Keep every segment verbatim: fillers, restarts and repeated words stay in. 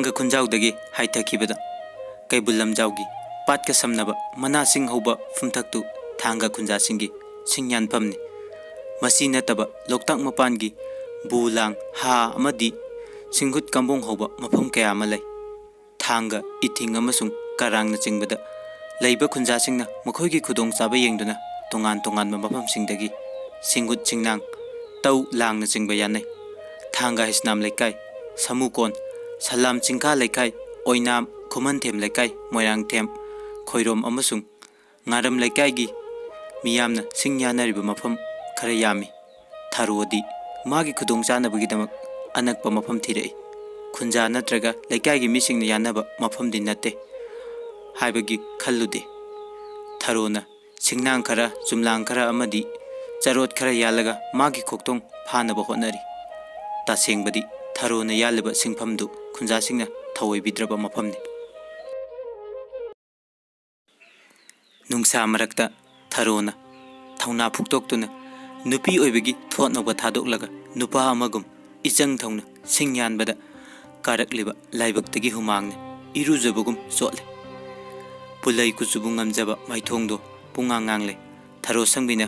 ꯊꯥꯡꯒ ꯈꯨꯟꯖꯥꯎꯗꯒꯤ ꯍꯥꯏꯊꯈꯤꯕꯗ ꯀꯩꯕꯨꯜ ꯂꯝꯖꯥꯎꯒꯤ ꯄꯥꯠꯀ ꯁꯝꯅꯕ ꯃꯅꯥꯁꯤꯡ ꯍꯧꯕ ꯐꯝꯊꯛꯇꯨ ꯊꯥꯡꯒ ꯈꯨꯟꯖꯥꯁꯤꯡꯒꯤ ꯁꯤꯡ ꯌꯥꯟꯐꯝꯅꯤ꯫ ꯃꯁꯤ ꯅꯠꯇꯕ ꯂꯣꯛꯇꯥꯛ ꯃꯄꯥꯟꯒꯤ ꯕꯨ ꯂꯥꯡ, ꯍꯥ ꯑꯃꯗꯤ ꯁꯤꯡꯒꯨꯠ ꯀꯥꯝꯕꯣꯡ ꯍꯧꯕ ꯃꯐꯝ ꯀꯌꯥ ꯑꯃ ꯂꯩ꯫ ꯊꯥꯡꯒ, ꯏꯊꯤꯡ ꯑꯃꯁꯨꯡ ꯀꯔꯥꯡꯅꯆꯤꯡꯕꯗ ꯂꯩꯕ ꯈꯨꯟꯖꯥꯁꯤꯡꯅ ꯃꯈꯣꯏꯒꯤ ꯈꯨꯗꯣꯡꯆꯥꯕ ꯌꯦꯡꯗꯨꯅ ꯇꯣꯉꯥꯟ ꯇꯣꯉꯥꯟꯕ ꯃꯐꯝꯁꯤꯡꯗꯒꯤ ꯁꯤꯡꯒꯨꯠ ꯁꯤꯡꯅꯥꯡ, ꯇꯧ ꯂꯥꯡꯅꯆꯤꯡꯕ ꯌꯥꯟꯅꯩ꯫ ꯊꯥꯡꯒ ꯍꯩꯁꯅꯥꯝ ꯂꯩꯀꯥꯏ, ꯁꯃꯨꯀꯣꯟ, ꯁꯂꯥꯝ ꯆꯤꯡꯈꯥ ꯂꯩꯀꯥꯏ, ꯑꯣꯏꯅꯥꯝ, ꯈꯨꯃꯟꯊꯦꯝ ꯂꯩꯀꯥꯏ, ꯃꯣꯏꯔꯥꯡꯊꯦꯝ, ꯈꯣꯏꯔꯣꯝ ꯑꯃꯁꯨꯡ ꯉꯥꯔꯝ ꯂꯩꯀꯥꯏꯒꯤ ꯃꯤꯌꯥꯝꯅ ꯁꯤꯡ ꯌꯥꯟꯅꯔꯤꯕ ꯃꯐꯝ ꯈꯔ ꯌꯥꯝꯃꯤ꯫ ꯊꯔꯣꯗꯤ ꯃꯥꯒꯤ ꯈꯨꯗꯣꯡꯆꯥꯅꯕꯒꯤꯗꯃꯛ ꯑꯅꯛꯄ ꯃꯐꯝ ꯊꯤꯔꯛꯏ꯫ ꯈꯨꯟꯖꯥ ꯅꯠꯇ꯭ꯔꯒ ꯂꯩꯀꯥꯏꯒꯤ ꯃꯤꯁꯤꯡꯅ ꯌꯥꯅꯕ ꯃꯐꯝꯗꯤ ꯅꯠꯇꯦ ꯍꯥꯏꯕꯒꯤ ꯈꯜꯂꯨꯗꯦ꯫ ꯊꯔꯣꯅ ꯁꯤꯡꯅꯥꯡ ꯈꯔ, ꯆꯨꯝꯂꯥꯡ ꯈꯔ ꯑꯃꯗꯤ ꯆꯔꯣꯠ ꯈꯔ ꯌꯥꯜꯂꯒ ꯃꯥꯒꯤ ꯈꯣꯛꯇꯣꯡ ꯐꯥꯅꯕ ꯍꯣꯠꯅꯔꯤ꯫ ꯇꯁꯦꯡꯕꯗꯤ ꯊꯔꯣꯅ ꯌꯥꯜꯂꯤꯕ ꯁꯤꯡꯐꯝꯗꯨ ꯈꯨꯟꯖꯥꯁꯤꯡꯅ ꯊꯧꯑꯣꯏꯕꯤꯗ꯭ꯔꯕ ꯃꯐꯝꯅꯤ꯫ ꯅꯨꯡꯁꯥ ꯃꯔꯛꯇ ꯊꯔꯣꯅ ꯊꯧꯅꯥ ꯐꯨꯛꯇꯣꯛꯇꯨꯅ ꯅꯨꯄꯤ ꯑꯣꯏꯕꯒꯤ ꯊꯣꯠꯅꯧꯕ ꯊꯥꯗꯣꯛꯂꯒ ꯅꯨꯄꯥ ꯑꯃꯒꯨꯝ ꯏꯆꯪ ꯊꯧꯅ ꯁꯤꯡ ꯌꯥꯟꯕꯗ ꯀꯥꯔꯛꯂꯤꯕ ꯂꯥꯏꯕꯛꯇꯒꯤ ꯍꯨꯃꯥꯡꯅ ꯏꯔꯨꯖꯕꯒꯨꯝ ꯆꯣꯠꯂꯦ꯫ ꯄꯨꯂꯩ ꯀꯨꯆꯨꯕꯨ ꯉꯝꯖꯕ ꯃꯥꯏꯊꯣꯡꯗꯣ ꯄꯨꯡꯉꯥꯡ ꯉꯥꯡꯂꯦ꯫ ꯊꯔꯣ ꯁꯪꯕꯤꯅ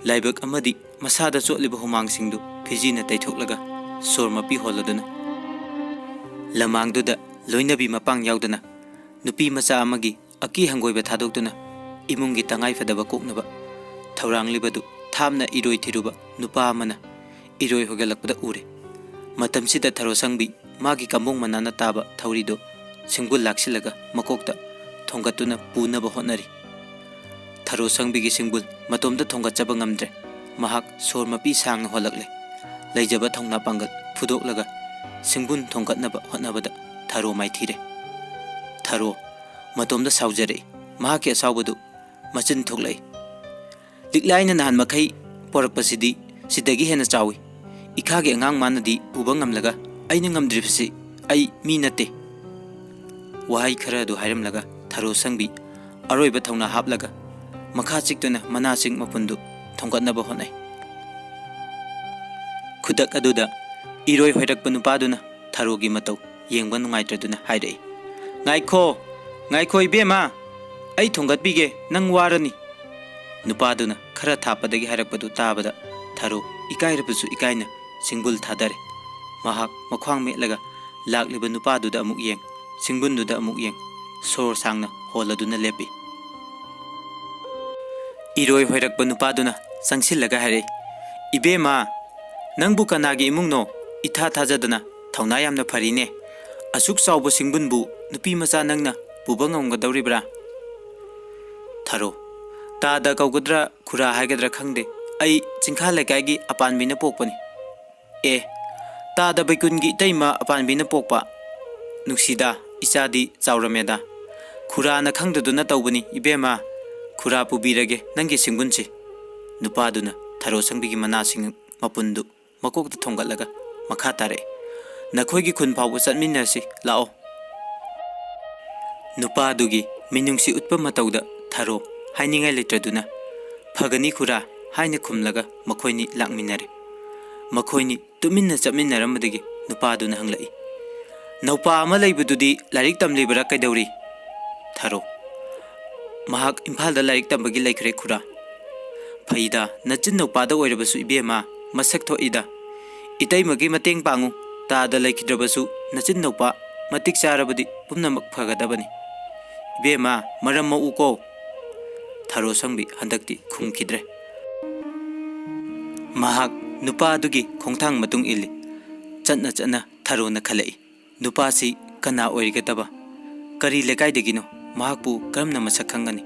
ꯂꯥꯏꯕꯛ ꯑꯃꯗꯤ ꯃꯁꯥꯗ ꯆꯣꯠꯂꯤꯕ ꯍꯨꯃꯥꯡꯁꯤꯡꯗꯨ ꯐꯤꯖꯤꯅ ꯇꯩꯊꯣꯛꯂꯒ ꯁꯣꯔ ꯃꯄꯤ ꯍꯣꯜꯂꯗꯨꯅ ꯂꯃꯥꯡꯗꯨꯗ ꯂꯣꯏꯅꯕꯤ ꯃꯄꯥꯡ ꯌꯥꯎꯗꯅ ꯅꯨꯄꯤ ꯃꯆꯥ ꯑꯃꯒꯤ ꯑꯀꯤ ꯍꯪꯒꯣꯏꯕ ꯊꯥꯗꯣꯛꯇꯨꯅ ꯏꯃꯨꯡꯒꯤ ꯇꯉꯥꯏꯐꯗꯕ ꯀꯣꯛꯅꯕ ꯊꯧꯔꯥꯡꯂꯤꯕꯗꯨ ꯊꯥꯞꯅ ꯏꯔꯣꯏ ꯊꯤꯔꯨꯕ ꯅꯨꯄꯥ ꯑꯃꯅ ꯏꯔꯣꯏ ꯍꯣꯏꯒꯠꯂꯛꯄꯗ ꯎꯔꯦ꯫ ꯃꯇꯝꯁꯤꯗ ꯊꯔꯣ ꯁꯪꯕꯤ ꯃꯥꯒꯤ ꯀꯝꯕꯣꯡ ꯃꯅꯥꯅ ꯇꯥꯕ ꯊꯧꯔꯤꯗꯨ ꯁꯤꯡꯕꯨꯜ ꯂꯥꯛꯁꯤꯜꯂꯒ ꯃꯀꯣꯛꯇ ꯊꯣꯡꯒꯠꯇꯨꯅ ꯄꯨꯅꯕ ꯍꯣꯠꯅꯔꯤ꯫ ꯊꯔꯣ ꯁꯪꯕꯤꯒꯤ ꯁꯤꯡꯕꯨꯜ ꯃꯇꯣꯝꯇ ꯊꯣꯡꯒꯠꯆꯕ ꯉꯝꯗ꯭ꯔꯦ꯫ ꯃꯍꯥꯛ ꯁꯣꯔ ꯃꯄꯤ ꯁꯥꯡꯅ ꯍꯣꯜꯂꯛꯂꯦ꯫ ꯂꯩꯖꯕ ꯊꯧꯅꯥ ꯄꯥꯡꯒꯜ ꯐꯨꯗꯣꯛꯂꯒ ꯁꯤꯡꯕꯨꯜ ꯊꯣꯡꯒꯠꯅꯕ ꯍꯣꯠꯅꯕꯗ ꯊꯔꯣ ꯃꯥꯏꯊꯤꯔꯦ꯫ ꯊꯔꯣ ꯃꯇꯣꯝꯇ ꯁꯥꯎꯖꯔꯛꯏ꯫ ꯃꯍꯥꯛꯀꯤ ꯑꯁꯥꯎꯕꯗꯨ ꯃꯆꯤꯟ ꯊꯣꯛꯂꯛꯏ꯫ "ꯂꯤꯛꯂꯥꯏꯅ ꯅꯍꯥꯟ ꯃꯈꯩ ꯄꯣꯔꯛꯄꯁꯤꯗꯤ ꯁꯤꯗꯒꯤ ꯍꯦꯟꯅ ꯆꯥꯎꯏ꯫ ꯏꯈꯥꯒꯤ ꯑꯉꯥꯡ ꯃꯥꯅꯗꯤ ꯄꯨꯕ ꯉꯝꯂꯒ ꯑꯩꯅ ꯉꯝꯗ꯭ꯔꯤꯕꯁꯤ ꯑꯩ ꯃꯤ ꯅꯠꯇꯦ꯫" ꯋꯥꯍꯩ ꯈꯔ ꯑꯗꯨ ꯍꯥꯏꯔꯝꯂꯒ ꯊꯔꯣ ꯁꯪꯕꯤ ꯑꯔꯣꯏꯕ ꯊꯧꯅꯥ ꯍꯥꯞꯂꯒ ꯃꯈꯥ ꯆꯤꯛꯇꯨꯅ ꯃꯅꯥꯁꯤꯡ ꯃꯄꯨꯟꯗꯨ ꯊꯣꯡꯒꯠꯅꯕ ꯍꯣꯠꯅꯩ꯫ ꯈꯨꯗꯛ ꯑꯗꯨꯗ ꯏꯔꯣꯏ ꯍꯣꯏꯔꯛꯄ ꯅꯨꯄꯥꯗꯨꯅ ꯊꯔꯣꯒꯤ ꯃꯇꯧ ꯌꯦꯡꯕ ꯅꯨꯡꯉꯥꯏꯇ꯭ꯔꯗꯨꯅ ꯍꯥꯏꯔꯛꯏ, "ꯉꯥꯏꯈꯣ, ꯉꯥꯏꯈꯣ ꯏꯕꯦꯝꯃ, ꯑꯩ ꯊꯣꯡꯒꯠꯄꯤꯒꯦ, ꯅꯪ ꯋꯥꯔꯅꯤ꯫" ꯅꯨꯄꯥꯗꯨꯅ ꯈꯔ ꯊꯥꯞꯄꯗꯒꯤ ꯍꯥꯏꯔꯛꯄꯗꯨ ꯇꯥꯕꯗ ꯊꯔꯣ ꯏꯀꯥꯏꯔꯕꯁꯨ ꯏꯀꯥꯏꯅ ꯁꯤꯡꯕꯨꯜ ꯊꯥꯗꯔꯦ꯫ ꯃꯍꯥꯛ ꯃꯈ꯭ꯋꯥꯡ ꯃꯦꯠꯂꯒ ꯂꯥꯛꯂꯤꯕ ꯅꯨꯄꯥꯗꯨꯗ ꯑꯃꯨꯛ ꯌꯦꯡ, ꯁꯤꯡꯕꯨꯟꯗꯨꯗ ꯑꯃꯨꯛ ꯌꯦꯡ, ꯁꯣꯔ ꯁꯥꯡꯅ ꯍꯣꯜꯂꯗꯨꯅ ꯂꯦꯞꯄꯤ꯫ ꯏꯔꯣꯏ ꯍꯣꯏꯔꯛꯄ ꯅꯨꯄꯥꯗꯨꯅ ꯆꯪꯁꯤꯜꯂꯒ ꯍꯥꯏꯔꯛꯏ, "ꯏꯕꯦꯝꯃ, ꯅꯪꯕꯨ ꯀꯅꯥꯒꯤ ꯏꯃꯨꯡꯅꯣ? ꯏꯊꯥ ꯊꯥꯖꯗꯅ ꯊꯧꯅꯥ ꯌꯥꯝꯅ ꯐꯔꯤꯅꯦ꯫ ꯑꯁꯨꯛ ꯆꯥꯎꯕ ꯁꯤꯡꯕꯨꯟꯕꯨ ꯅꯨꯄꯤ ꯃꯆꯥ ꯅꯪꯅ ꯄꯨꯕ ꯉꯝꯒꯗꯧꯔꯤꯕ꯭ꯔꯥ?" ꯊꯔꯣ, "ꯇꯥꯗ ꯀꯧꯒꯗ꯭ꯔꯥ ꯈꯨꯔꯥ ꯍꯥꯏꯒꯗ꯭ꯔꯥ ꯈꯪꯗꯦ, ꯑꯩ ꯆꯤꯡꯈꯥ ꯂꯩꯀꯥꯏꯒꯤ ꯑꯄꯥꯟꯕꯤꯅ ꯄꯣꯛꯄꯅꯤ꯫" "ꯑꯦ, ꯇꯥꯗ ꯕꯩꯀꯨꯟꯒꯤ ꯏꯇꯩꯃ ꯑꯄꯥꯟꯕꯤꯅ ꯄꯣꯛꯄ? ꯅꯨꯡꯁꯤꯗ, ꯏꯆꯥꯗꯤ ꯆꯥꯎꯔꯝꯃꯦꯗ꯫ ꯈꯨꯔꯥꯅ ꯈꯪꯗꯗꯨꯅ ꯇꯧꯕꯅꯤ ꯏꯕꯦꯝꯃ꯫ ꯈꯨꯔꯥ ꯄꯨꯕꯤꯔꯒꯦ ꯅꯪꯒꯤ ꯁꯤꯡꯕꯨꯟꯁꯤ꯫" ꯅꯨꯄꯥꯗꯨꯅ ꯊꯔꯣ ꯁꯪꯕꯤꯒꯤ ꯃꯅꯥꯁꯤꯡ ꯃꯄꯨꯟꯗꯨ ꯃꯀꯣꯛꯇ ꯊꯣꯡꯒꯠꯂꯒ ꯃꯈꯥ ꯇꯥꯔꯛꯏ, "ꯅꯈꯣꯏꯒꯤ ꯈꯨꯟ ꯐꯥꯎꯕ ꯆꯠꯃꯤꯟꯅꯁꯤ, ꯂꯥꯛꯑꯣ꯫" ꯅꯨꯄꯥꯗꯨꯒꯤ ꯃꯤꯅꯨꯡꯁꯤ ꯎꯠꯄ ꯃꯇꯧꯗ ꯊꯔꯣ ꯍꯥꯏꯅꯤꯡꯉꯥꯏ ꯂꯩꯇ꯭ꯔꯗꯨꯅ, "ꯐꯒꯅꯤ ꯈꯨꯔꯥ" ꯍꯥꯏꯅ ꯈꯨꯝꯂꯒ ꯃꯈꯣꯏꯅꯤ ꯂꯥꯛꯃꯤꯟꯅꯔꯦ꯫ ꯃꯈꯣꯏꯅꯤ ꯇꯨꯃꯤꯟꯅ ꯆꯠꯃꯤꯟꯅꯔꯝꯕꯗꯒꯤ ꯅꯨꯄꯥꯗꯨꯅ ꯍꯪꯂꯛꯏ, "ꯅꯧꯄꯥ ꯑꯃ ꯂꯩꯕꯗꯨꯗꯤ ꯂꯥꯏꯔꯤꯛ ꯇꯝꯂꯤꯕꯔꯥ ꯀꯩꯗꯧꯔꯤ?" ꯊꯔꯣ, "ꯃꯍꯥꯛ ꯏꯝꯐꯥꯜꯗ ꯂꯥꯏꯔꯤꯛ ꯇꯝꯕꯒꯤ ꯂꯩꯈ꯭ꯔꯦ ꯈꯨꯔꯥ꯫" "ꯐꯩꯗ, ꯅꯆꯤꯟ ꯅꯧꯄꯥꯗ ꯑꯣꯏꯔꯕꯁꯨ ꯏꯕꯦꯝꯃ, ꯃꯁꯛ ꯊꯣꯛꯏꯗ꯫ ꯏꯇꯩꯃꯒꯤ ꯃꯇꯦꯡ ꯄꯥꯡꯉꯨ, ꯇꯥꯗ ꯂꯩꯈꯤꯗ꯭ꯔꯕꯁꯨ ꯅꯆꯤꯟ ꯅꯧꯄꯥ ꯃꯇꯤꯛ ꯆꯥꯔꯕꯗꯤ ꯄꯨꯝꯅꯃꯛ ꯐꯒꯗꯕꯅꯤ꯫ ꯏꯕꯦꯝꯃ, ꯃꯔꯝ ꯃꯣꯛꯎꯀꯣ꯫" ꯊꯔꯣ ꯁꯪꯕꯤ ꯍꯟꯗꯛꯇꯤ ꯈꯨꯝꯈꯤꯗ꯭ꯔꯦ꯫ ꯃꯍꯥꯛ ꯅꯨꯄꯥ ꯑꯗꯨꯒꯤ ꯈꯣꯡꯊꯥꯡ ꯃꯇꯨꯡ ꯏꯜꯂꯤ꯫ ꯆꯠꯅ ꯆꯠꯅ ꯊꯔꯣꯅ ꯈꯜꯂꯛꯏ, "ꯅꯨꯄꯥꯁꯤ ꯀꯅꯥ ꯑꯣꯏꯔꯤꯒꯗꯕ? ꯀꯔꯤ ꯂꯩꯀꯥꯏꯗꯒꯤꯅꯣ? ꯃꯍꯥꯛꯄꯨ ꯀꯔꯝꯅ ꯃꯁꯛ ꯈꯪꯒꯅꯤ?"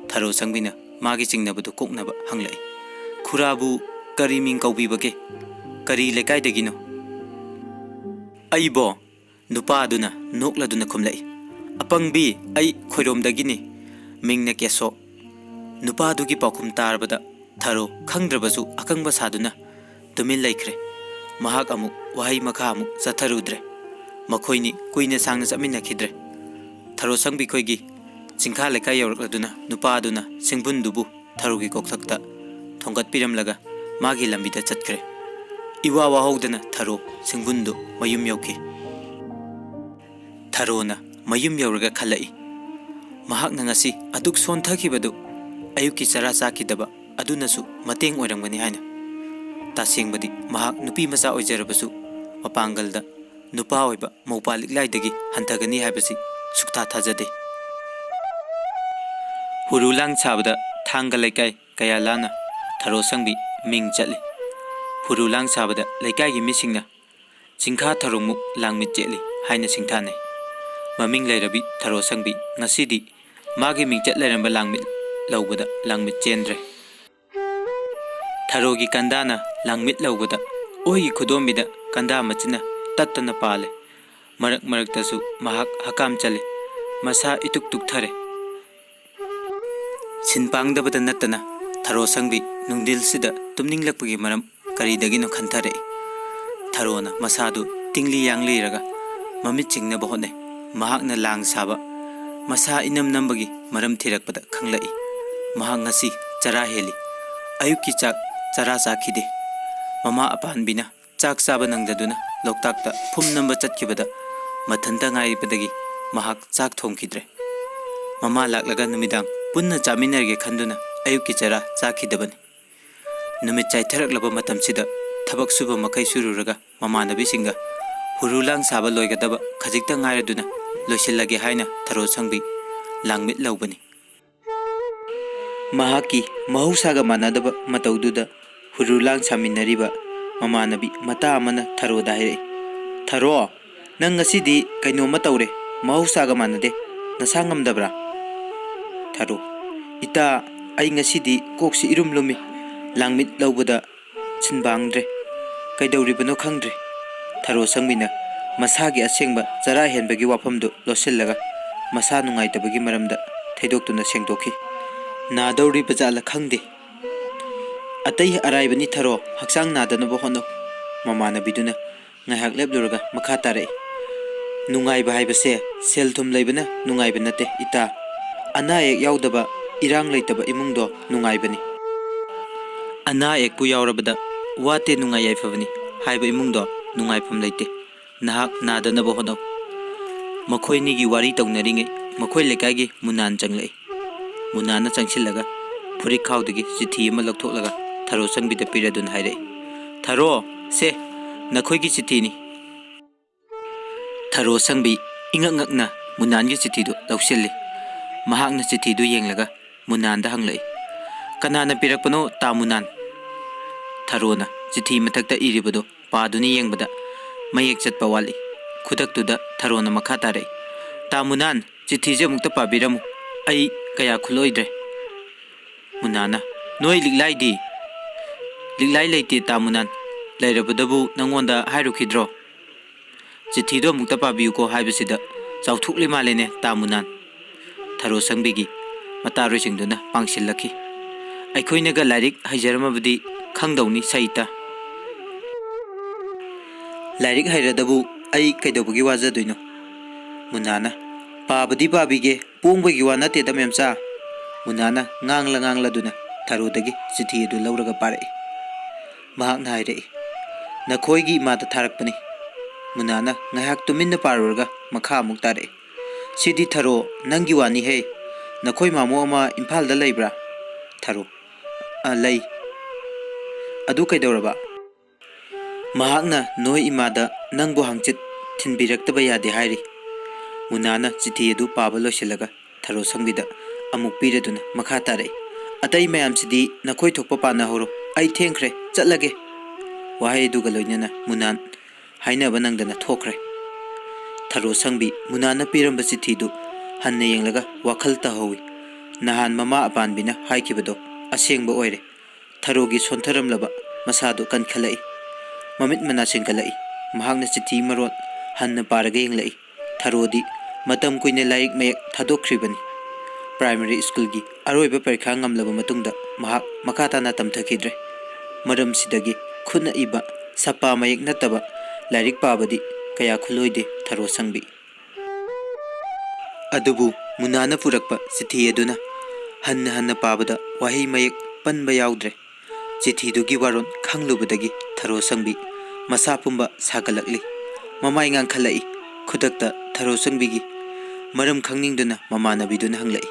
ꯊꯔꯣ ꯁꯪꯕꯤꯅ ꯃꯥꯒꯤ ꯆꯤꯡꯅꯕꯗꯨ ꯀꯣꯛꯅꯕ ꯍꯪꯂꯛꯏ, "ꯈꯨꯔꯥꯕꯨ ꯀꯔꯤ ꯃꯤꯡ ꯀꯧꯕꯤꯕꯒꯦ? ꯀꯔꯤ ꯂꯩꯀꯥꯏꯗꯒꯤꯅꯣ?" "ꯑꯩꯕꯣ?" ꯅꯨꯄꯥ ꯑꯗꯨꯅ ꯅꯣꯛꯂꯗꯨꯅ ꯈꯨꯝꯂꯛꯏ, "ꯑꯄꯪꯕꯤ, ꯑꯩ ꯈꯣꯏꯔꯣꯝꯗꯒꯤꯅꯤ, ꯃꯤꯡꯅ ꯀꯦꯁꯣ꯫" ꯅꯨꯄꯥ ꯑꯗꯨꯒꯤ ꯄꯥꯎꯈꯨꯝ ꯇꯥꯔꯕꯗ ꯊꯔꯣ ꯈꯪꯗ꯭ꯔꯕꯁꯨ ꯑꯈꯪꯕ ꯁꯥꯗꯨꯅ ꯇꯨꯃꯤꯟ ꯂꯩꯈ꯭ꯔꯦ꯫ ꯃꯍꯥꯛ ꯑꯃꯨꯛ ꯋꯥꯍꯩ ꯃꯈꯥ ꯑꯃꯨꯛ ꯆꯠꯊꯔꯨꯗ꯭ꯔꯦ꯫ ꯃꯈꯣꯏꯅꯤ ꯀꯨꯏꯅ ꯁꯥꯡꯅ ꯆꯠꯃꯤꯟꯅꯈꯤꯗ꯭ꯔꯦ꯫ ꯊꯔꯣ ꯁꯪꯕꯤ ꯈꯣꯏꯒꯤ ꯆꯤꯡꯈꯥ ꯂꯩꯀꯥꯏ ꯌꯧꯔꯛꯂꯗꯨꯅ ꯅꯨꯄꯥ ꯑꯗꯨꯅ ꯁꯤꯡꯕꯨꯟꯗꯨꯕꯨ ꯊꯔꯣꯒꯤ ꯀꯣꯛꯊꯛꯇ ꯊꯣꯡꯒꯠꯄꯤꯔꯝꯂꯒ ꯃꯥꯒꯤ ꯂꯝꯕꯤꯗ ꯆꯠꯈ꯭ꯔꯦ꯫ ꯏꯋꯥ ꯋꯥꯍꯧꯗꯅ ꯊꯔꯣ ꯁꯤꯡꯕꯨꯟꯗꯨ ꯃꯌꯨꯝ ꯌꯧꯈꯤ꯫ ꯊꯔꯣꯅ ꯃꯌꯨꯝ ꯌꯧꯔꯒ ꯈꯜꯂꯛꯏ, ꯃꯍꯥꯛꯅ ꯉꯁꯤ ꯑꯗꯨꯛ ꯁꯣꯟꯊꯈꯤꯕꯗꯨ ꯑꯌꯨꯛꯀꯤ ꯆꯔꯥ ꯆꯥꯈꯤꯗꯕ ꯑꯗꯨꯅꯁꯨ ꯃꯇꯦꯡ ꯑꯣꯏꯔꯝꯒꯅꯤ ꯍꯥꯏꯅ꯫ ꯇꯁꯦꯡꯕꯗꯤ ꯃꯍꯥꯛ ꯅꯨꯄꯤ ꯃꯆꯥ ꯑꯣꯏꯖꯔꯕꯁꯨ, ꯃꯄꯥꯡꯒꯜꯗ ꯅꯨꯄꯥ ꯑꯣꯏꯕ ꯃꯧꯄꯥ ꯂꯤꯛꯂꯥꯏꯗꯒꯤ ꯍꯟꯊꯒꯅꯤ ꯍꯥꯏꯕꯁꯤ ꯁꯨꯛꯊꯥ ꯊꯥꯖꯗꯦ꯫ ꯍꯨꯔꯨ ꯂꯥꯡ ꯁꯥꯕꯗ ꯊꯥꯡꯒ ꯂꯩꯀꯥꯏ ꯀꯌꯥ ꯂꯥꯟꯅ ꯊꯔꯣ ꯁꯪꯕꯤ ꯃꯤꯡ ꯆꯠꯂꯤ꯫ ꯍꯨꯔꯨ ꯂꯥꯡ ꯁꯥꯕꯗ ꯂꯩꯀꯥꯏꯒꯤ ꯃꯤꯁꯤꯡꯅ ꯆꯤꯡꯈꯥ ꯊꯔꯣꯃꯨꯛ ꯂꯥꯡꯃꯤꯠ ꯆꯦꯠꯂꯤ ꯍꯥꯏꯅ ꯁꯤꯡꯊꯥꯅꯩ꯫ ꯃꯃꯤꯡ ꯂꯩꯔꯕꯤ ꯊꯔꯣ ꯁꯪꯕꯤ ꯉꯁꯤꯗꯤ ꯃꯥꯒꯤ ꯃꯤꯡꯆꯠ ꯂꯩꯔꯝꯕ ꯂꯥꯡꯃꯤꯠ ꯂꯧꯕꯗ ꯂꯥꯡꯃꯤꯠ ꯆꯦꯟꯗ꯭ꯔꯦ꯫ ꯊꯔꯣꯒꯤ ꯀꯟꯗꯥꯅ ꯂꯥꯡꯃꯤꯠ ꯂꯧꯕꯗ ꯑꯣꯏꯒꯤ ꯈꯨꯗꯣꯝꯕꯤꯗ ꯀꯟꯗꯥ ꯃꯆꯤꯟꯅ ꯇꯠꯇꯅ ꯄꯥꯜꯂꯦ꯫ ꯃꯔꯛ ꯃꯔꯛꯇꯁꯨ ꯃꯍꯥꯛ ꯍꯀꯥꯝ ꯆꯜꯂꯤ꯫ ꯃꯁꯥ ꯏꯇꯨꯛ ꯇꯨꯛꯊꯔꯦ꯫ ꯁꯤꯟ ꯄꯥꯡꯗꯕꯗ ꯅꯠꯇꯅ ꯊꯔꯣ ꯁꯪꯕꯤ ꯅꯨꯡꯗꯤꯜꯁꯤꯗ ꯇꯨꯝꯅꯤꯡꯂꯛꯄꯒꯤ ꯃꯔꯝ ꯀꯔꯤꯗꯒꯤꯅꯣ ꯈꯟꯊꯔꯛꯏ꯫ ꯊꯔꯣꯅ ꯃꯁꯥꯗꯨ ꯇꯤꯡꯂꯤ ꯌꯥꯡꯂꯤꯔꯒ ꯃꯃꯤꯠ ꯆꯤꯡꯅꯕ ꯍꯣꯠꯅꯩ꯫ ꯃꯍꯥꯛꯅ ꯂꯥꯡ ꯁꯥꯕ, ꯃꯁꯥ ꯏꯅꯝ ꯅꯝꯕꯒꯤ ꯃꯔꯝ ꯊꯤꯔꯛꯄꯗ ꯈꯪꯂꯛꯏ꯫ ꯃꯍꯥꯛ ꯉꯁꯤ ꯆꯔꯥ ꯍꯦꯜꯂꯤ꯫ ꯑꯌꯨꯛꯀꯤ ꯆꯥꯛ ꯆꯔꯥ ꯆꯥꯈꯤꯗꯦ꯫ ꯃꯃꯥ ꯑꯄꯥꯟꯕꯤꯅ ꯆꯥꯛ ꯆꯥꯕ ꯅꯪꯗꯗꯨꯅ ꯂꯣꯛꯇꯥꯛꯇ ꯐꯨꯝ ꯅꯝꯕ ꯆꯠꯈꯤꯕꯗ ꯃꯊꯟꯇ ꯉꯥꯏꯕꯗꯒꯤ ꯃꯍꯥꯛ ꯆꯥꯛ ꯊꯣꯡꯈꯤꯗ꯭ꯔꯦ꯫ ꯃꯃꯥ ꯂꯥꯛꯂꯒ ꯅꯨꯃꯤꯗꯥꯡ ꯄꯨꯟꯅ ꯆꯥꯃꯤꯟꯅꯔꯒꯦ ꯈꯟꯗꯨꯅ ꯑꯌꯨꯛꯀꯤ ꯆꯔꯥ ꯆꯥꯈꯤꯗꯕꯅꯤ꯫ ꯅꯨꯃꯤꯠ ꯆꯥꯏꯊꯔꯛꯂꯕ ꯃꯇꯝꯁꯤꯗ ꯊꯕꯛ ꯁꯨꯕ ꯃꯈꯩ ꯁꯨꯔꯨꯔꯒ ꯃꯃꯥꯟꯅꯕꯤꯁꯤꯡꯒ ꯍꯨꯔꯨ ꯂꯥꯡ ꯁꯥꯕ ꯂꯣꯏꯒꯗꯕ ꯈꯖꯤꯛꯇ ꯉꯥꯏꯔꯗꯨꯅ ꯂꯣꯏꯁꯤꯜꯂꯒꯦ ꯍꯥꯏꯅ ꯊꯔꯣ ꯁꯪꯕꯤ ꯂꯥꯡꯃꯤꯠ ꯂꯧꯕꯅꯤ꯫ ꯃꯍꯥꯛꯀꯤ ꯃꯍꯧꯁꯥꯒ ꯃꯥꯟꯅꯗꯕ ꯃꯇꯧꯗꯨꯗ ꯍꯨꯔꯨ ꯂꯥꯡ ꯁꯥꯃꯤꯟꯅꯔꯤꯕ ꯃꯃꯥꯟꯅꯕꯤ ꯃꯇꯥ ꯑꯃꯅ ꯊꯔꯣꯗ ꯍꯥꯏꯔꯛꯏ, "ꯊꯔꯣ, ꯅꯪ ꯉꯁꯤꯗꯤ ꯀꯩꯅꯣꯝꯃ ꯇꯧꯔꯦ, ꯃꯍꯧꯁꯥꯒ ꯃꯥꯟꯅꯗꯦ, ꯅꯁꯥ ꯉꯝꯗꯕ꯭ꯔꯥ?" ꯊꯔꯣ, "ꯏꯇꯥ, ꯑꯩ ꯉꯁꯤꯗꯤ ꯀꯣꯛꯁꯤ ꯏꯔꯨꯝ ꯂꯨꯝꯃꯤ, ꯂꯥꯡꯃꯤꯠ ꯂꯧꯕꯗ ꯁꯤꯟꯕꯥꯡꯗ꯭ꯔꯦ, ꯀꯩꯗꯧꯔꯤꯕꯅꯣ ꯈꯪꯗ꯭ꯔꯦ꯫" ꯊꯔꯣ ꯁꯪꯕꯤꯅ ꯃꯁꯥꯒꯤ ꯑꯁꯦꯡꯕ ꯆꯔꯥ ꯍꯦꯟꯕꯒꯤ ꯋꯥꯐꯝꯗꯨ ꯂꯣꯠꯁꯤꯜꯂꯒ ꯃꯁꯥ ꯅꯨꯡꯉꯥꯏꯇꯕꯒꯤ ꯃꯔꯝꯗ ꯊꯩꯗꯣꯛꯇꯨꯅ ꯁꯦꯡꯗꯣꯛꯈꯤ꯫ "ꯅꯥꯗꯧꯔꯤꯕ ꯖꯥꯠꯂ ꯈꯪꯗꯦ꯫ ꯑꯇꯩ ꯑꯔꯥꯏꯕꯅꯤ ꯊꯔꯣ, ꯍꯛꯆꯥꯡ ꯅꯥꯗꯅꯕ ꯍꯣꯠꯅꯧ꯫" ꯃꯃꯥꯟꯅꯕꯤꯗꯨꯅ ꯉꯥꯏꯍꯥꯛ ꯂꯦꯞꯂꯨꯔꯒ ꯃꯈꯥ ꯇꯥꯔꯛꯏ, "ꯅꯨꯡꯉꯥꯏꯕ ꯍꯥꯏꯕꯁꯦ ꯁꯦꯜ ꯊꯨꯝ ꯂꯩꯕꯅ ꯅꯨꯡꯉꯥꯏꯕ ꯅꯠꯇꯦ ꯏꯇꯥ꯫ ꯑꯅꯥ ꯑꯌꯦꯛ ꯌꯥꯎꯗꯕ, ꯏꯔꯥꯡ ꯂꯩꯇꯕ ꯏꯃꯨꯡꯗꯣ ꯅꯨꯡꯉꯥꯏꯕꯅꯤ꯫ ꯑꯅꯥ ꯑꯌꯦꯛꯄꯨ ꯌꯥꯎꯔꯕꯗ ꯋꯥꯠꯇꯦ ꯅꯨꯡꯉꯥꯏ ꯌꯥꯏꯐꯕꯅꯤ ꯍꯥꯏꯕ ꯏꯃꯨꯡꯗꯣ ꯅꯨꯡꯉꯥꯏꯐꯝ ꯂꯩꯇꯦ꯫ ꯅꯍꯥꯛ ꯅꯥꯗꯅꯕ ꯍꯣꯠꯅꯧ꯫" ꯃꯈꯣꯏꯅꯤꯒꯤ ꯋꯥꯔꯤ ꯇꯧꯅꯔꯤꯉꯩ ꯃꯈꯣꯏ ꯂꯩꯀꯥꯏꯒꯤ ꯃꯨꯅꯥꯟ ꯆꯪꯂꯛꯏ꯫ ꯃꯨꯅꯥꯟꯅ ꯆꯪꯁꯤꯜꯂꯒ ꯐꯨꯔꯤꯠꯈꯥꯎꯗꯒꯤ ꯆꯤꯊꯤ ꯑꯃ ꯂꯧꯊꯣꯛꯂꯒ ꯊꯔꯣ ꯁꯪꯕꯤꯗ ꯄꯤꯔꯗꯨꯅ ꯍꯥꯏꯔꯛꯏ, "ꯊꯔꯣ, ꯁꯦ, ꯅꯈꯣꯏꯒꯤ ꯆꯤꯊꯤꯅꯤ꯫" ꯊꯔꯣ ꯁꯪꯕꯤ ꯏꯉꯛ ꯉꯛꯅ ꯃꯨꯅꯥꯟꯒꯤ ꯆꯤꯊꯤꯗꯨ ꯂꯧꯁꯤꯜꯂꯤ꯫ ꯃꯍꯥꯛꯅ ꯆꯤꯊꯤꯗꯨ ꯌꯦꯡꯂꯒ ꯃꯨꯅꯥꯟꯗ ꯍꯪꯂꯛꯏ, "ꯀꯅꯥꯅ ꯄꯤꯔꯛꯄꯅꯣ, ꯇꯥ ꯃꯨꯅꯥꯟ?" ꯊꯔꯣꯅ ꯆꯤꯊꯤ ꯃꯊꯛꯇ ꯏꯔꯤꯕꯗꯨ ꯄꯥꯗꯨꯅ ꯌꯦꯡꯕꯗ ꯃꯌꯦꯛ ꯆꯠꯄ ꯋꯥꯠꯂꯤ꯫ ꯈꯨꯗꯛꯇꯨꯗ ꯊꯔꯣꯅ ꯃꯈꯥ ꯇꯥꯔꯛꯏ, "ꯇꯥ ꯃꯨꯅꯥꯟ, ꯆꯤꯊꯤꯁꯦ ꯑꯃꯨꯛꯇ ꯄꯥꯕꯤꯔꯝꯃꯨ꯫ ꯑꯩ ꯀꯌꯥ ꯈꯨꯠꯂꯣꯏꯗ꯭ꯔꯦ꯫" ꯃꯨꯅꯥꯅ, "ꯅꯣꯏ ꯂꯤꯛꯂꯥꯏꯗꯤ?" "ꯂꯤꯛꯂꯥꯏ ꯂꯩꯇꯦ, ꯇꯥ ꯃꯨꯅꯥꯟ꯫ ꯂꯩꯔꯕꯗꯕꯨ ꯅꯪꯉꯣꯟꯗ ꯍꯥꯏꯔꯨꯈꯤꯗ꯭ꯔꯣ?" "ꯆꯤꯊꯤꯗꯣ ꯑꯃꯨꯛꯇ ꯄꯥꯕꯤꯌꯨꯀꯣ ꯍꯥꯏꯕꯁꯤꯗ ꯆꯥꯎꯊꯣꯛꯂꯤ ꯃꯥꯜꯂꯦꯅꯦ, ꯇꯥ ꯃꯨꯅꯥꯟ꯫" ꯊꯔꯣ ꯁꯪꯕꯤꯒꯤ ꯃꯇꯥꯔꯣꯏꯁꯤꯡꯗꯨꯅ ꯄꯥꯡꯁꯤꯜꯂꯛꯈꯤ꯫ "ꯑꯩꯈꯣꯏꯅꯒ ꯂꯥꯏꯔꯤꯛ ꯍꯩꯖꯔꯝꯃꯕꯗꯤ ꯈꯪꯗꯧꯅꯤ, ꯁꯩꯇ꯫ ꯂꯥꯏꯔꯤꯛ ꯍꯩꯔꯗꯕꯨ ꯑꯩ ꯀꯩꯗꯧꯕꯒꯤ ꯋꯥꯖꯗꯣꯏꯅꯣ?" ꯃꯨꯅꯥꯅ, "ꯄꯥꯕꯗꯤ ꯄꯥꯕꯤꯒꯦ, ꯄꯣꯡꯕꯒꯤ ꯋꯥ ꯅꯠꯇꯦꯗ, ꯃꯦꯝꯆꯥ꯫" ꯃꯨꯅꯥꯅ ꯉꯥꯡꯂ ꯉꯥꯡꯂꯗꯨꯅ ꯊꯔꯣꯗꯒꯤ ꯆꯤꯊꯤ ꯑꯗꯨ ꯂꯧꯔꯒ ꯄꯥꯔꯛꯏ꯫ ꯃꯍꯥꯛꯅ ꯍꯥꯏꯔꯛꯏ, "ꯅꯈꯣꯏꯒꯤ ꯏꯃꯥꯗ ꯊꯥꯔꯛꯄꯅꯤ꯫" ꯃꯨꯅꯥꯅ ꯉꯥꯏꯍꯥꯛ ꯇꯨꯃꯤꯟꯅ ꯄꯥꯔꯨꯔꯒ ꯃꯈꯥ ꯑꯃꯨꯛ ꯇꯥꯔꯛꯏ, "ꯁꯤꯗꯤ ꯊꯔꯣ, ꯅꯪꯒꯤ ꯋꯥꯅꯤꯍꯦ꯫ ꯅꯈꯣꯏ ꯃꯥꯃꯣ ꯑꯃ ꯏꯝꯐꯥꯜꯗ ꯂꯩꯕ꯭ꯔꯥ?" ꯊꯔꯣ, "ꯑ, ꯂꯩ꯫" "ꯑꯗꯨ ꯀꯩꯗꯧꯔꯕ?" "ꯃꯍꯥꯛꯅ ꯅꯣꯏ ꯏꯃꯥꯗ ꯅꯪꯕꯨ ꯍꯪꯆꯤꯠ ꯊꯤꯟꯕꯤꯔꯛꯇꯕ ꯌꯥꯗꯦ ꯍꯥꯏꯔꯤ꯫" ꯃꯨꯅꯥꯅ ꯆꯤꯊꯤ ꯑꯗꯨ ꯄꯥꯕ ꯂꯣꯏꯁꯤꯜꯂꯒ ꯊꯔꯣ ꯁꯪꯕꯤꯗ ꯑꯃꯨꯛ ꯄꯤꯔꯗꯨꯅ ꯃꯈꯥ ꯇꯥꯔꯛꯏ, "ꯑꯇꯩ ꯃꯌꯥꯝꯁꯤꯗꯤ ꯅꯈꯣꯏ ꯊꯣꯛꯄ ꯄꯥꯅꯍꯧꯔꯣ꯫ ꯑꯩ ꯊꯦꯡꯈ꯭ꯔꯦ, ꯆꯠꯂꯒꯦ꯫" ꯋꯥꯍꯩ ꯑꯗꯨꯒ ꯂꯣꯏꯅꯅ ꯃꯨꯅꯥꯟ ꯍꯥꯏꯅꯕ ꯅꯪꯗꯅ ꯊꯣꯛꯈ꯭ꯔꯦ꯫ ꯊꯔꯣ ꯁꯪꯕꯤ ꯃꯨꯅꯥꯟꯅ ꯄꯤꯔꯝꯕ ꯆꯤꯊꯤꯗꯨ ꯍꯟꯅ ꯌꯦꯡꯂꯒ ꯋꯥꯈꯜ ꯇꯥꯍꯧꯏ꯫ ꯅꯍꯥꯟ ꯃꯃꯥ ꯑꯄꯥꯟꯕꯤꯅ ꯍꯥꯏꯈꯤꯕꯗꯣ ꯑꯁꯦꯡꯕ ꯑꯣꯏꯔꯦ꯫ ꯊꯔꯣꯒꯤ ꯁꯣꯟꯊꯔꯝꯂꯕ ꯃꯁꯥꯗꯨ ꯀꯟꯈꯠꯂꯛꯏ꯫ ꯃꯃꯤꯠ ꯃꯅꯥ ꯁꯤꯡꯀꯠꯂꯛꯏ꯫ ꯃꯍꯥꯛꯅ ꯆꯤꯊꯤ ꯃꯔꯣꯜ ꯍꯟꯅ ꯄꯥꯔꯒ ꯌꯦꯡꯂꯛꯏ꯫ ꯊꯔꯣꯗꯤ ꯃꯇꯝ ꯀꯨꯏꯅ ꯂꯥꯏꯔꯤꯛ ꯃꯌꯦꯛ ꯊꯥꯗꯣꯛꯈ꯭ꯔꯤꯕꯅꯤ꯫ ꯄ꯭ꯔꯥꯏꯃꯔꯤ ꯁ꯭ꯀꯨꯜꯒꯤ ꯑꯔꯣꯏꯕ ꯄꯔꯤꯈꯥ ꯉꯝꯂꯕ ꯃꯇꯨꯡꯗ ꯃꯍꯥꯛ ꯃꯈꯥ ꯇꯥꯅ ꯇꯝꯊꯈꯤꯗ꯭ꯔꯦ꯫ ꯃꯔꯝꯁꯤꯗꯒꯤ ꯈꯨꯠꯅ ꯏꯕ ꯁꯄꯥ ꯃꯌꯦꯛ ꯅꯠꯇꯕ ꯂꯥꯏꯔꯤꯛ ꯄꯥꯕꯗꯤ ꯀꯌꯥ ꯈꯨꯂꯣꯏꯗꯦ ꯊꯔꯣ ꯁꯪꯕꯤ꯫ ꯑꯗꯨꯕꯨ ꯃꯨꯅꯥꯅ ꯄꯨꯔꯛꯄ ꯆꯤꯊꯤ ꯑꯗꯨꯅ ꯍꯟꯅ ꯍꯟꯅ ꯄꯥꯕꯗ ꯋꯥꯍꯩ ꯃꯌꯦꯛ ꯄꯟꯕ ꯌꯥꯎꯗ꯭ꯔꯦ꯫ ꯆꯤꯊꯤꯗꯨꯒꯤ ꯋꯥꯔꯣꯜ ꯈꯪꯂꯨꯕꯗꯒꯤ ꯊꯔꯣ ꯁꯪꯕꯤ ꯃꯁꯥ ꯄꯨꯝꯕ ꯁꯥꯒꯠꯂꯛꯂꯤ꯫ ꯃꯃꯥꯏ ꯉꯥꯡꯈꯠꯂꯛꯏ꯫ ꯈꯨꯗꯛꯇ ꯊꯔꯣ ꯁꯪꯕꯤꯒꯤ ꯃꯔꯝ ꯈꯪꯅꯤꯡꯗꯨꯅ ꯃꯃꯥꯟꯅꯕꯤꯗꯨꯅ ꯍꯪꯂꯛꯏ,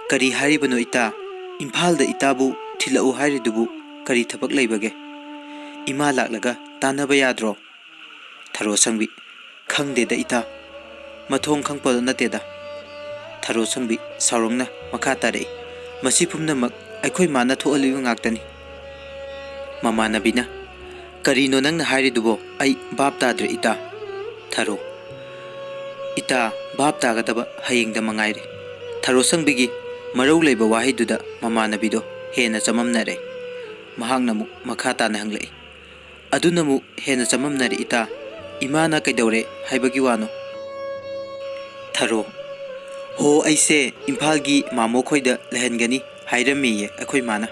"ꯀꯔꯤ ꯍꯥꯏꯔꯤꯕꯅꯣ ꯏꯇꯥ? ꯏꯝꯐꯥꯜꯗ ꯏꯇꯥꯕꯨ ꯊꯤꯜꯂꯛꯎ ꯍꯥꯏꯔꯤꯗꯨꯕꯨ ꯀꯔꯤ ꯊꯕꯛ ꯂꯩꯕꯒꯦ? ꯏꯃꯥ ꯂꯥꯛꯂꯒ ꯇꯥꯟꯅꯕ ꯌꯥꯗ꯭ꯔꯣ?" ꯊꯔꯣ ꯁꯪꯕꯤ, "ꯈꯪꯗꯦꯗ ꯏꯇꯥ, ꯃꯊꯣꯡ ꯈꯪꯄꯣꯠ ꯅꯠꯇꯦꯗ꯫" ꯊꯔꯣ ꯁꯪꯕꯤ ꯁꯥꯎꯔꯪꯅ ꯃꯈꯥ ꯇꯥꯔꯛꯏ, "ꯃꯁꯤ ꯄꯨꯝꯅꯃꯛ ꯑꯩꯈꯣꯏ ꯃꯥꯅ ꯊꯣꯛꯍꯜꯂꯤꯕ ꯉꯥꯛꯇꯅꯤ꯫" ꯃꯃꯥꯟꯅꯕꯤꯅ, "ꯀꯔꯤꯅꯣ ꯅꯪꯅ ꯍꯥꯏꯔꯤꯗꯨꯕꯣ? ꯑꯩ ꯚꯥꯞ ꯇꯥꯗ꯭ꯔꯦ ꯏꯇꯥ꯫" ꯊꯔꯣ, "ꯏꯇꯥ, ꯚꯥꯞ ꯇꯥꯒꯗꯕ ꯍꯌꯦꯡꯗ ꯃꯉꯥꯏꯔꯦ꯫" ꯊꯔꯣ ꯁꯪꯕꯤꯒꯤ ꯃꯔꯧ ꯂꯩꯕ ꯋꯥꯍꯩꯗꯨꯗ ꯃꯃꯥꯟꯅꯕꯤꯗꯣ ꯍꯦꯟꯅ ꯆꯃꯝꯅꯔꯦ꯫ ꯃꯍꯥꯛꯅ ꯑꯃꯨꯛ ꯃꯈꯥ ꯇꯥꯅ ꯍꯪꯂꯛꯏ, "ꯑꯗꯨꯅꯕꯨ ꯍꯦꯟꯅ ꯆꯃꯝꯅꯔꯦ ꯏꯇꯥ꯫ ꯏꯃꯥꯅ ꯀꯩꯗꯧꯔꯦ ꯍꯥꯏꯕꯒꯤ ꯋꯥꯅꯣ?" ꯊꯔꯣ, "ꯍꯣ, ꯑꯩꯁꯦ ꯏꯝꯐꯥꯜꯒꯤ ꯃꯥꯃꯣ ꯈꯣꯏꯗ ꯂꯩꯍꯟꯒꯅꯤ ꯍꯥꯏꯔꯝꯃꯤꯌꯦ ꯑꯩꯈꯣꯏ ꯃꯥꯅ꯫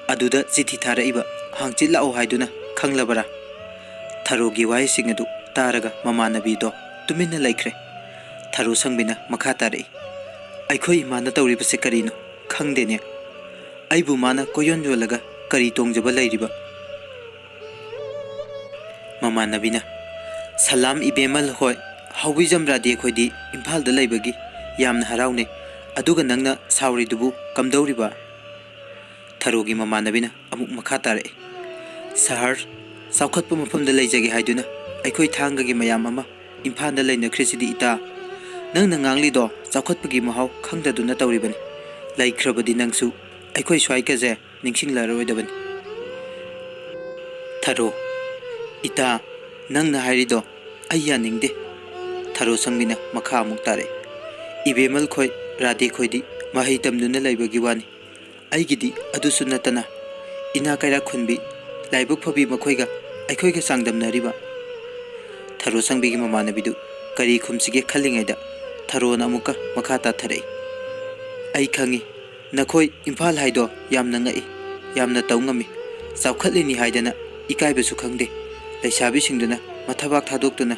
ꯑꯗꯨꯗ ꯆꯤꯊꯤ ꯊꯥꯔꯛꯏꯕ, ꯍꯥꯡꯆꯤꯠ ꯂꯥꯛꯑꯣ ꯍꯥꯏꯗꯨꯅ, ꯈꯪꯂꯕꯔꯥ?" ꯊꯔꯣꯒꯤ ꯋꯥꯍꯩꯁꯤꯡ ꯑꯗꯨ ꯇꯥꯔꯒ ꯃꯃꯥꯟꯅꯕꯤꯗꯣ ꯇꯨꯃꯤꯟꯅ ꯂꯩꯈ꯭ꯔꯦ꯫ ꯊꯔꯣ ꯁꯪꯕꯤꯅ ꯃꯈꯥ ꯇꯥꯔꯛꯏ, "ꯑꯩꯈꯣꯏ ꯏꯃꯥꯅ ꯇꯧꯔꯤꯕꯁꯦ ꯀꯔꯤꯅꯣ? ꯈꯪꯗꯦꯅꯦ꯫ ꯑꯩꯕꯨ ꯃꯥꯅ ꯀꯣꯏꯌꯣꯟ ꯌꯣꯜꯂꯒ ꯀꯔꯤ ꯇꯣꯡꯖꯕ ꯂꯩꯔꯤꯕ?" ꯃꯃꯥꯟꯅꯕꯤꯅ, "ꯁꯂꯥꯝ ꯏꯕꯦꯝꯃꯜ ꯍꯣꯏ, ꯍꯥꯎꯕꯤꯖꯝ ꯔꯥꯙꯦ ꯈꯣꯏꯗꯤ ꯏꯝꯐꯥꯜꯗ ꯂꯩꯕꯒꯤ ꯌꯥꯝꯅ ꯍꯔꯥꯎꯅꯩ, ꯑꯗꯨꯒ ꯅꯪꯅ ꯁꯥꯎꯔꯤꯗꯨꯕꯨ ꯀꯝꯗꯧꯔꯤꯕ?" ꯊꯔꯣꯒꯤ ꯃꯃꯥꯟꯅꯕꯤꯅ ꯑꯃꯨꯛ ꯃꯈꯥ ꯇꯥꯔꯛꯏ, "ꯁꯍꯔ, ꯆꯥꯎꯈꯠꯄ ꯃꯐꯝꯗ ꯂꯩꯖꯒꯦ ꯍꯥꯏꯗꯨꯅ ꯑꯩꯈꯣꯏ ꯊꯥꯡꯒꯒꯤ ꯃꯌꯥꯝ ꯑꯃ ꯏꯝꯐꯥꯜꯗ ꯂꯩꯅꯈ꯭ꯔꯤꯁꯤꯗꯤ ꯏꯇꯥ꯫ ꯅꯪꯅ ꯉꯥꯡꯂꯤꯗꯣ ꯆꯥꯎꯈꯠꯄꯒꯤ ꯃꯍꯥꯎ ꯈꯪꯗꯗꯨꯅ ꯇꯧꯔꯤꯕꯅꯤ꯫ ꯂꯩꯈ꯭ꯔꯕꯗꯤ ꯅꯪꯁꯨ ꯑꯩꯈꯣꯏ ꯁ꯭ꯋꯥꯏꯒꯁꯦ ꯅꯤꯡꯁꯤꯡꯂꯔꯣꯏꯗꯕꯅꯤ꯫" ꯊꯔꯣ, "ꯏꯇꯥ, ꯅꯪꯅ ꯍꯥꯏꯔꯤꯗꯣ ꯑꯩ ꯌꯥꯅꯤꯡꯗꯦ꯫" ꯊꯔꯣ ꯁꯪꯕꯤꯅ ꯃꯈꯥ ꯑꯃꯨꯛ ꯇꯥꯔꯛꯏ, "ꯏꯕꯦꯝꯃꯜ ꯈꯣꯏ, ꯔꯥꯙꯦ ꯈꯣꯏꯗꯤ ꯃꯍꯩ ꯇꯝꯗꯨꯅ ꯂꯩꯕꯒꯤ ꯋꯥꯅꯤ꯫ ꯑꯩꯒꯤꯗꯤ ꯑꯗꯨꯁꯨ ꯅꯠꯇꯅ ꯏꯅꯥ ꯀꯩꯔꯥꯛ ꯈꯨꯟꯕꯤ, ꯂꯥꯏꯕꯛ ꯐꯕꯤ ꯃꯈꯣꯏꯒ ꯑꯩꯈꯣꯏꯒ ꯆꯥꯡꯗꯝꯅꯔꯤꯕ?" ꯊꯔꯣ ꯁꯪꯕꯤꯒꯤ ꯃꯃꯥꯟꯅꯕꯤꯗꯨ ꯀꯔꯤ ꯈꯨꯝꯁꯤꯒꯦ ꯈꯜꯂꯤꯉꯩꯗ ꯊꯔꯣꯅ ꯑꯃꯨꯛꯀ ꯃꯈꯥ ꯇꯥꯊꯔꯛꯏ, "ꯑꯩ ꯈꯪꯏ, ꯅꯈꯣꯏ ꯏꯝꯐꯥꯜ ꯍꯥꯏꯗꯣ ꯌꯥꯝꯅ ꯉꯛꯏ, ꯌꯥꯝꯅ ꯇꯧ ꯉꯝꯃꯤ꯫ ꯆꯥꯎꯈꯠꯂꯤꯅꯤ ꯍꯥꯏꯗꯅ ꯏꯀꯥꯏꯕꯁꯨ ꯈꯪꯗꯦ꯫ ꯂꯩꯁꯥꯕꯤꯁꯤꯡꯗꯨꯅ ꯃꯊꯕꯥꯛ ꯊꯥꯗꯣꯛꯇꯨꯅ,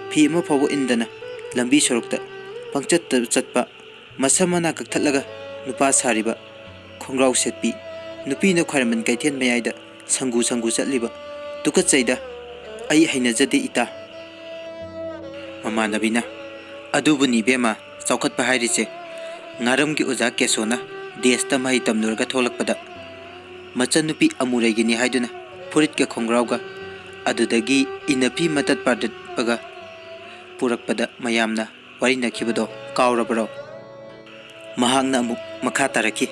ꯐꯤ ꯑꯃ ꯐꯥꯎꯕ ꯏꯟꯗꯅ ꯂꯝꯕꯤ ꯁꯣꯔꯣꯛꯇ ꯄꯪꯆꯠꯇ ꯆꯠꯄ, ꯃꯁꯝ ꯃꯅꯥ ꯀꯛꯊꯠꯂꯒ ꯅꯨꯄꯥ ꯁꯥꯔꯤꯕ, ꯈꯣꯡꯒ꯭ꯔꯥꯎ ꯁꯦꯠꯄꯤ, ꯅꯨꯄꯤꯅ ꯈ꯭ꯋꯥꯏꯔꯝꯕꯟ ꯀꯩꯊꯦꯜ ꯃꯌꯥꯏꯗ ꯁꯪꯒꯨ ꯁꯪꯒꯨ ꯆꯠꯂꯤꯕ꯫ ꯇꯨꯀꯠꯆꯩꯗ, ꯑꯩ ꯍꯩꯅꯖꯗꯦ ꯏꯇꯥ꯫" ꯃꯃꯥꯟꯅꯕꯤꯅ, "ꯑꯗꯨꯕꯨꯅꯤ ꯏꯕꯦꯝꯃ, ꯆꯥꯎꯈꯠꯄ ꯍꯥꯏꯔꯤꯁꯦ꯫ ꯉꯥꯔꯝꯒꯤ ꯑꯣꯖꯥ ꯀꯦꯁꯣꯅ ꯗꯦꯁꯇ ꯃꯍꯩ ꯇꯝꯂꯨꯔꯒ ꯊꯣꯛꯂꯛꯄꯗ, ꯃꯆꯟꯅꯨꯄꯤ ꯑꯃꯨꯔꯩꯒꯤꯅꯤ ꯍꯥꯏꯗꯨꯅ ꯐꯨꯔꯤꯠꯀ ꯈꯣꯡꯒ꯭ꯔꯥꯎꯒ, ꯑꯗꯨꯗꯒꯤ ꯏꯟꯅꯐꯤ ꯃꯇꯠ ꯄꯥꯗꯠꯄꯒ ꯄꯨꯔꯛꯄꯗ ꯃꯌꯥꯝꯅ ꯋꯥꯔꯤꯅꯈꯤꯕꯗꯣ ꯀꯥꯎꯔꯕꯔꯣ?" ꯃꯍꯥꯛꯅ ꯑꯃꯨꯛ ꯃꯈꯥ ꯇꯥꯔꯛꯈꯤ,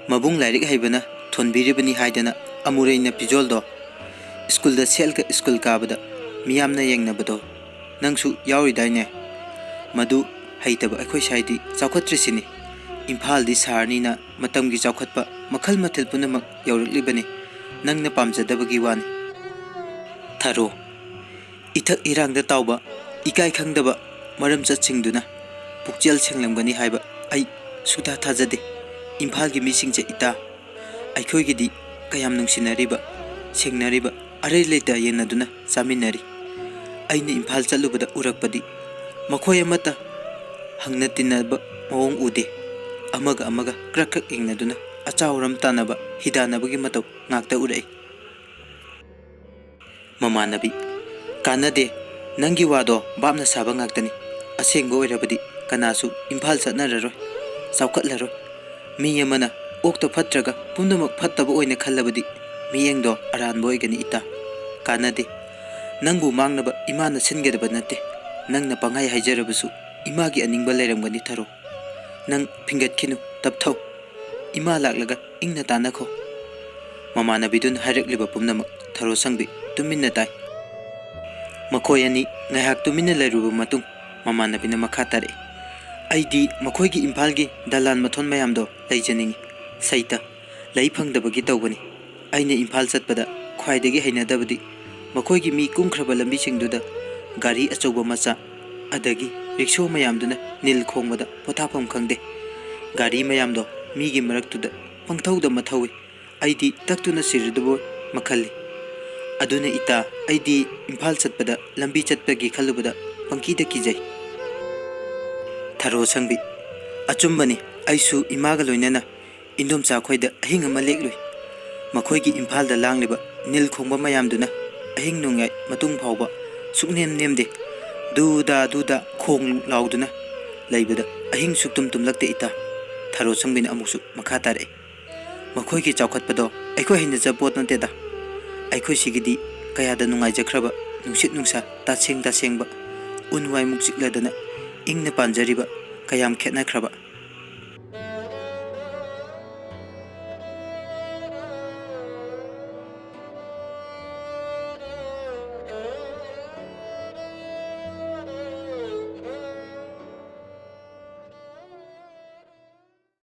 "ꯃꯕꯨꯡ ꯂꯥꯏꯔꯤꯛ ꯍꯩꯕꯅ ꯊꯣꯟꯕꯤꯔꯤꯕꯅꯤ ꯍꯥꯏꯗꯅ ꯑꯃꯨꯔꯩꯅ ꯐꯤꯖꯣꯜꯗꯣ ꯁ꯭ꯀꯨꯜꯗ ꯁꯦꯠꯂꯒ ꯁ꯭ꯀꯨꯜ ꯀꯥꯕꯗ ꯃꯤꯌꯥꯝꯅ ꯌꯦꯡꯅꯕꯗꯣ ꯅꯪꯁꯨ ꯌꯥꯎꯔꯤꯗꯥꯏꯅꯦ? ꯃꯗꯨ ꯍꯩꯇꯕ ꯑꯩꯈꯣꯏ ꯁ꯭ꯋꯥꯏꯗꯤ ꯆꯥꯎꯈꯠꯇ꯭ꯔꯤꯁꯤꯅꯤ꯫ ꯏꯝꯐꯥꯜꯗꯤ ꯁꯍꯔꯅꯤꯅ ꯃꯇꯝꯒꯤ ꯆꯥꯎꯈꯠꯄ ꯃꯈꯜ ꯃꯊꯦꯜ ꯄꯨꯝꯅꯃꯛ ꯌꯧꯔꯛꯂꯤꯕꯅꯤ꯫ ꯅꯪꯅ ꯄꯥꯝꯖꯗꯕꯒꯤ ꯋꯥꯅꯤ꯫" ꯊꯔꯣ, ꯏꯊꯛ ꯏꯔꯥꯡꯗ ꯇꯥꯎꯕ, ꯏꯀꯥꯏ ꯈꯪꯗꯕ ꯃꯔꯝꯆꯠꯁꯤꯡꯗꯨꯅ ꯄꯨꯛꯆꯦꯜ ꯁꯦꯡꯂꯝꯒꯅꯤ ꯍꯥꯏꯕ ꯑꯩ ꯁꯨꯛꯊꯥ ꯊꯥꯖꯗꯦ꯫ ꯏꯝꯐꯥꯜꯒꯤ ꯃꯤꯁꯤꯡꯁꯦ ꯏꯇꯥ, ꯑꯩꯈꯣꯏꯒꯤꯗꯤ ꯀꯌꯥꯝ ꯅꯨꯡꯁꯤꯅꯔꯤꯕ, ꯁꯦꯡꯅꯔꯤꯕ, ꯑꯔꯩ ꯂꯩꯇ ꯌꯦꯟꯅꯗꯨꯅ ꯆꯥꯃꯤꯟꯅꯔꯤ꯫ ꯑꯩꯅ ꯏꯝꯐꯥꯜ ꯆꯠꯂꯨꯕꯗ ꯎꯔꯛꯄꯗꯤ ꯃꯈꯣꯏ ꯑꯃꯠꯇ ꯍꯪꯅ ꯇꯤꯟꯅꯕ ꯃꯑꯣꯡ ꯎꯗꯦ꯫ ꯑꯃꯒ ꯑꯃꯒ ꯀ꯭ꯔꯛ ꯀ꯭ꯔꯛ ꯌꯦꯡꯅꯗꯨꯅ ꯑꯆꯥꯎ ꯑꯔꯝ ꯇꯥꯟꯅꯕ, ꯍꯤꯗꯥꯟꯅꯕꯒꯤ ꯃꯇꯧ ꯉꯥꯛꯇ ꯎꯔꯛꯏ꯫ ꯃꯃꯥꯟꯅꯕꯤ, ꯀꯥꯟꯅꯗꯦ꯫ ꯅꯪꯒꯤ ꯋꯥꯗꯣ ꯚꯥꯞꯅ ꯁꯥꯕ ꯉꯥꯛꯇꯅꯤ꯫ ꯑꯁꯦꯡꯕ ꯑꯣꯏꯔꯕꯗꯤ ꯀꯅꯥꯁꯨ ꯏꯝꯐꯥꯜ ꯆꯠꯅꯔꯔꯣꯏ, ꯆꯥꯎꯈꯠꯂꯔꯣꯏ꯫ ꯃꯤ ꯑꯃꯅ ꯑꯣꯛꯇ ꯐꯠꯇ꯭ꯔꯒ ꯄꯨꯝꯅꯃꯛ ꯐꯠꯇꯕ ꯑꯣꯏꯅ ꯈꯜꯂꯕꯗꯤ ꯃꯤꯠꯌꯦꯡꯗꯣ ꯑꯔꯥꯟꯕ ꯑꯣꯏꯒꯅꯤ ꯏꯇꯥ꯫ ꯀꯥꯟꯅꯗꯦ꯫ ꯅꯪꯕꯨ ꯃꯥꯡꯅꯕ ꯏꯃꯥꯅ ꯁꯤꯟꯒꯗꯕ ꯅꯠꯇꯦ꯫ ꯅꯪꯅ ꯄꯪꯍꯥꯏ ꯍꯥꯏꯖꯔꯕꯁꯨ ꯏꯃꯥꯒꯤ ꯑꯅꯤꯡꯕ ꯂꯩꯔꯝꯒꯅꯤ ꯊꯔꯣ꯫ ꯅꯪ ꯐꯤꯡꯒꯠꯈꯤꯅꯨ, ꯇꯞꯊꯧ꯫ ꯏꯃꯥ ꯂꯥꯛꯂꯒ ꯏꯪꯅ ꯇꯥꯟꯅꯈꯣ꯫ ꯃꯃꯥꯟꯅꯕꯤꯗꯨꯅ ꯍꯥꯏꯔꯛꯂꯤꯕ ꯄꯨꯝꯅꯃꯛ ꯊꯔꯣ ꯁꯪꯕꯤ ꯇꯨꯃꯤꯟꯅ ꯇꯥꯏ꯫ ꯃꯈꯣꯏ ꯑꯅꯤ ꯉꯥꯏꯍꯥꯛ ꯇꯨꯃꯤꯟꯅ ꯂꯩꯔꯨꯕ ꯃꯇꯨꯡ ꯃꯃꯥꯟꯅꯕꯤꯅ ꯃꯈꯥ ꯇꯥꯔꯛꯏ, "ꯑꯩꯗꯤ ꯃꯈꯣꯏꯒꯤ ꯏꯝꯐꯥꯜꯒꯤ ꯗꯂꯥꯟ ꯃꯊꯣꯟ ꯃꯌꯥꯝꯗꯣ ꯂꯩꯖꯅꯤꯡꯏ꯫ ꯁꯩꯇ, ꯂꯩ ꯐꯪꯗꯕꯒꯤ ꯇꯧꯕꯅꯤ꯫ ꯑꯩꯅ ꯏꯝꯐꯥꯜ ꯆꯠꯄꯗ ꯈ꯭ꯋꯥꯏꯗꯒꯤ ꯍꯩꯅꯗꯕꯗꯤ ꯃꯈꯣꯏꯒꯤ ꯃꯤ ꯀꯨꯝꯈ꯭ꯔꯕ ꯂꯝꯕꯤꯁꯤꯡꯗꯨꯗ ꯒꯥꯔꯤ ꯑꯆꯧꯕ ꯃꯆꯥ ꯑꯗꯒꯤ ꯔꯤꯛꯁꯣ ꯃꯌꯥꯝꯗꯨꯅ ꯅꯤꯜ ꯈꯣꯡꯕꯗ ꯄꯣꯊꯥꯐꯝ ꯈꯪꯗꯦ꯫ ꯒꯥꯔꯤ ꯃꯌꯥꯝꯗꯣ ꯃꯤꯒꯤ ꯃꯔꯛꯇꯨꯗ ꯄꯪꯊꯧꯗ ꯃꯊꯧꯏ꯫ ꯑꯩꯗꯤ ꯇꯛꯇꯨꯅ ꯁꯤꯔꯗꯕꯣꯏ ꯃꯈꯜꯂꯤ꯫ ꯑꯗꯨꯅ ꯏꯇꯥ, ꯑꯩꯗꯤ ꯏꯝꯐꯥꯜ ꯆꯠꯄꯗ ꯂꯝꯕꯤ ꯆꯠꯄꯒꯤ ꯈꯜꯂꯨꯕꯗ ꯄꯪꯀꯤꯗ ꯀꯤꯖꯩ꯫" ꯊꯔꯣ ꯁꯪꯕꯤ, "ꯑꯆꯨꯝꯕꯅꯤ, ꯑꯩꯁꯨ ꯏꯃꯥꯒ ꯂꯣꯏꯅꯅ ꯏꯟꯗꯣꯝꯆꯥ ꯈꯣꯏꯗ ꯑꯍꯤꯡ ꯑꯃ ꯂꯦꯛꯂꯨꯏ꯫ ꯃꯈꯣꯏꯒꯤ ꯏꯝꯐꯥꯜꯗ ꯂꯥꯡꯂꯤꯕ ꯅꯤꯜ ꯈꯣꯡꯕ ꯃꯌꯥꯝꯗꯨꯅ ꯑꯍꯤꯡ ꯅꯣꯡꯌꯥꯏ ꯃꯇꯨꯡ ꯐꯥꯎꯕ ꯁꯨꯛꯅꯦꯝ ꯅꯦꯝꯗꯦ꯫ ꯗꯨꯗꯥ ꯗꯨꯗꯥ ꯈꯣꯡ ꯂꯥꯎꯗꯨꯅ ꯂꯩꯕꯗ ꯑꯍꯤꯡ ꯁꯨꯛꯇꯨꯝ ꯇꯨꯝꯂꯛꯇꯦ ꯏꯇꯥ꯫ ꯊꯔꯣ ꯁꯪꯕꯤꯅ ꯑꯃꯨꯛꯁꯨ ꯃꯈꯥ ꯇꯥꯔꯛꯏ, ꯃꯈꯣꯏꯒꯤ ꯆꯥꯎꯈꯠꯄꯗꯣ ꯑꯩꯈꯣꯏ ꯍꯩꯅꯖꯕ ꯄꯣꯠ ꯅꯠꯇꯦꯗ꯫ ꯑꯩꯈꯣꯏ ꯁꯤꯒꯤꯗꯤ ꯀꯌꯥꯗ ꯅꯨꯡꯉꯥꯏꯖꯈ꯭ꯔꯕ ꯅꯨꯡꯁꯤꯠ ꯅꯨꯡꯁꯥ ꯇꯥꯁꯦꯡ ꯇꯥꯁꯦꯡꯕ, ꯎꯟ ꯋꯥꯏꯃꯨꯛ ꯆꯤꯛꯂꯗꯅ ꯏꯪꯅ ꯄꯥꯟꯖꯔꯤꯕ, ꯀꯌꯥꯝ ꯈꯦꯠꯅꯈ꯭ꯔꯕ꯫